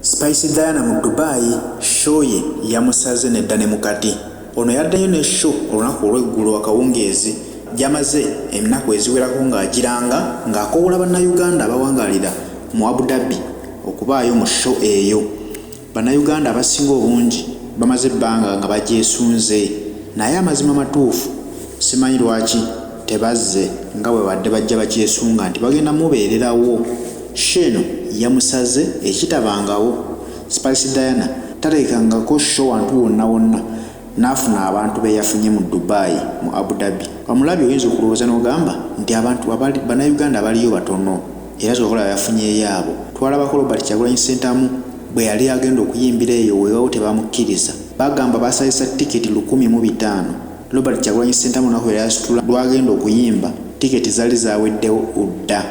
Spice Diana mu Dubai show ye yamusaze nedda ne mukati. Ono yaddayo ne show olunaku olw'eggulo akawungeezi gy'amaze ennaku eziwerako ng'agiranga ng'akowoola Bannayuganda abawangaalira mu Abu Dhabi okubaayo mu show eyo. Bannayuganda abasinga obungi bamaze ebbanga nga bagyesunze naye amazima amatuufu simanyi lwaki tebazze nga bwe babadde bajja bakyesunga nti bagenda mubeererawo. Show eno yamusaze ekitabangawo. Spice Diana tateekangako show wantu wonna wonna n'afuna abantu be yafunye mu Dubai mu Abu Dhabi. Omulabi oyinza okulowooza n'ogamba nti abantu Bannayuganda abaliyo batono era kyova olaba yafunyeeyo abo. Twalabako Robert Kyagulanyi Ssentamu bwe yali agenda okuyimbira eyo weewawo tebamukkiriza. Bagamba baasazisa tiketi 1500. Robert Kyagulanyi Ssentamu olunaku lwe yali asitula lw'agenda okuyimba tiketi zaali zaaweddewo dda.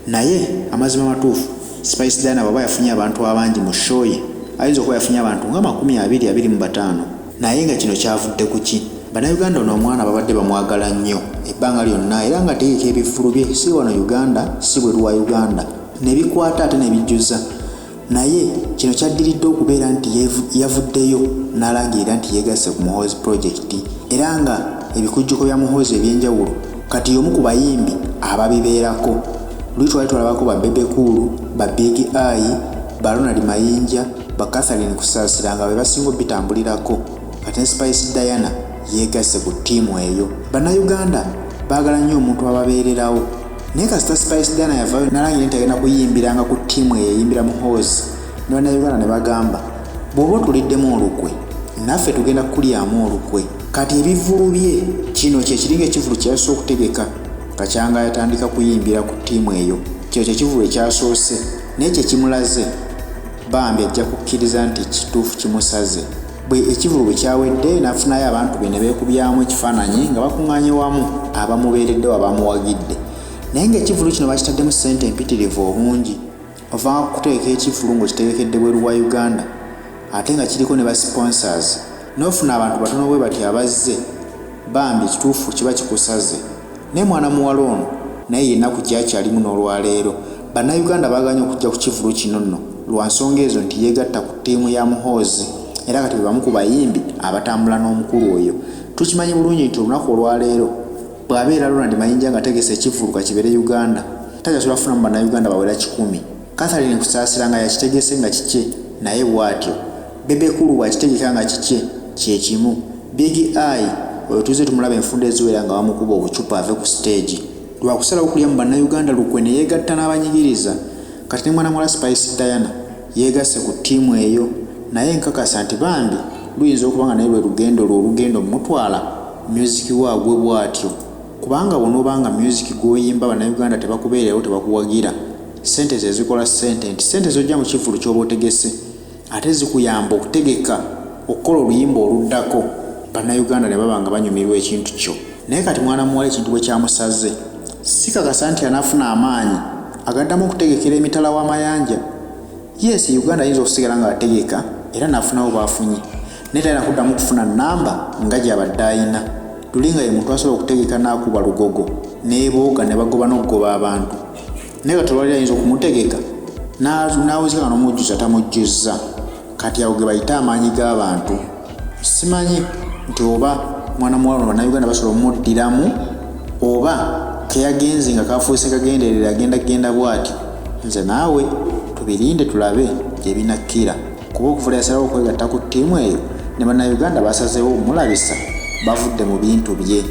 Naye amazima amatuufu Spice Diana bw'aba yafunye abantu abangi mu show ye ayinza okuba yafunye abantu nga 20, 25. Naye nga kino kyavudde ku ki? Bannayuganda ono omwana babadde bamwagala nnyo ebbanga lyonna era nga ategeka ebivvulu bye si wano Uganda si bweru wa Uganda ne bikwata ate ne bijjuza. Naye kino kyaddiridde okubeera nti yavuddeyo n'alangirira nti yeegasse ku Muhoozi Project era nga ebikujjuko bya Muhoozi eby'enjawulo kati y'omu ku bayimbi ababibeerako. Luli twali twalabako ba Bebe Cool, ba Big Eye, ba Ronald Mayinja, ba Catherine Kusaasira nga be basinga obitambulirako kati ne Spice Diana yeegasse ku ttiimu eyo. Bannayuganda baagala nnyo omuntu ababeererawo naye kasita Spice Diana yavaayo n'alangira nti agenda kuyimbiranga ku ttiimu eyo eyimbira Muhoozi ne Bannayuganda ne bagamba bw'oba otuliddemu olukwe naffe tugenda kukulyamu olukwe. Kati ebivvulu bye kino kye kiringa ekivvulu kye yasoose okutegeka kakyanga yatandika kuyimbira ku ttiimu eyo. Kino kye kivvulu ekyasoose naye kye kimulaze bambi ajja kukkiriza nti kituufu kimusaze. Bwe ekivvulu bwe kyawedde n'afunayo abantu be ne beekubyamu ekifaananyi nga bakuŋŋaanye wamu abamubeereddewo abamuwagidde. Naye ng'ekivvulu kino bakitaddemu ssente empitirivu obungi. Ovanga ku kutegeka ekivvulu ng'okitegekedde bweru wa Uganda ate nga kiriko ne ba sponsors n'ofuna abantu batono bwe batyo abazze bambi ekituufu kiba kikusaze. Naye mwana muwala ono naye y'ennaku gy'akyalimu n'olwaleero. Bannayuganda baagaanye okujja ku kivvulu kino nno lwa nsonga ezo nti yeegatta ku ttiimu ya Muhoozi era kati be bamu ku bayimbi abatambula n'omukulu oyo. Tukimanyi bulungi nti olunaku olwaleero bw'abeera Ronald Mayinja ng'ategese ekivvulu ka kibeere Uganda takyasobola kufunamu Bannayuganda bawera 100. Catherine Kusaasira nga yakitegese nga kikye naye bw'atyo. Bebe Cool bw'akitegeka nga kikye kye kimu. Big Eye oyo tuzze tumulaba enfunda eziwera nga bamukuba obucupa ave ku siteegi lwa kusalawo kulya mu Bannayuganda lukwe ne yeegatta n'abanyigiriza. Kati ne mwana muwala Spice Diana yeegasse ku ttiimu eyo naye nkakasa nti bambi luyinza okuba nga naye lwe lugendo lwe olugenda omutwala myuziki we agwe bw'atyo kubanga bw'onooba nga myuziki gw'oyimba Bannayuganda tebakubeererawo tebakuwagira ssente ze zikola ssente nti ssente z'oggya mu kivvulu ky'oba otegese ate zikuyamba okutegeka okukola oluyimba oluddako Bannayuganda ne baba nga banyumirwa ekintu kyo. Naye kati mwana muwala ekintu bwe kyamusaze sikakasa nti anaafuna amaanyi agaddamu okutegekera emitala w'amayanja. Yes, Uganda ayinza okusigala ng'ategeka era n'afunawo b'afunye naye talina kuddamu kufuna nnamba nga gy'abadde ayina. Luli nga ye muntu asobola okutegeka n'akuba lugogo n'ebooga ne bagoba n'okugoba abantu. Naye kati olwaleero ayinza okumutegeka n'awuzika nga n'omujjuza tamujjuzza. Kati ago ge bayita amaanyi g'abantu. Simanyi nti oba mwana muwala ono Bannayuganda basobola omuddiramu oba keyagenze nga kafuuse kagenderere agenda kugenda bw'atyo. Nze naawe tubirinde tulabe gye binakkira kuba okuva lwe yasalawo okwegatta ku ttiimu eyo ne Bannayuganda basazeewo omulabisa bavudde mu bintu bye.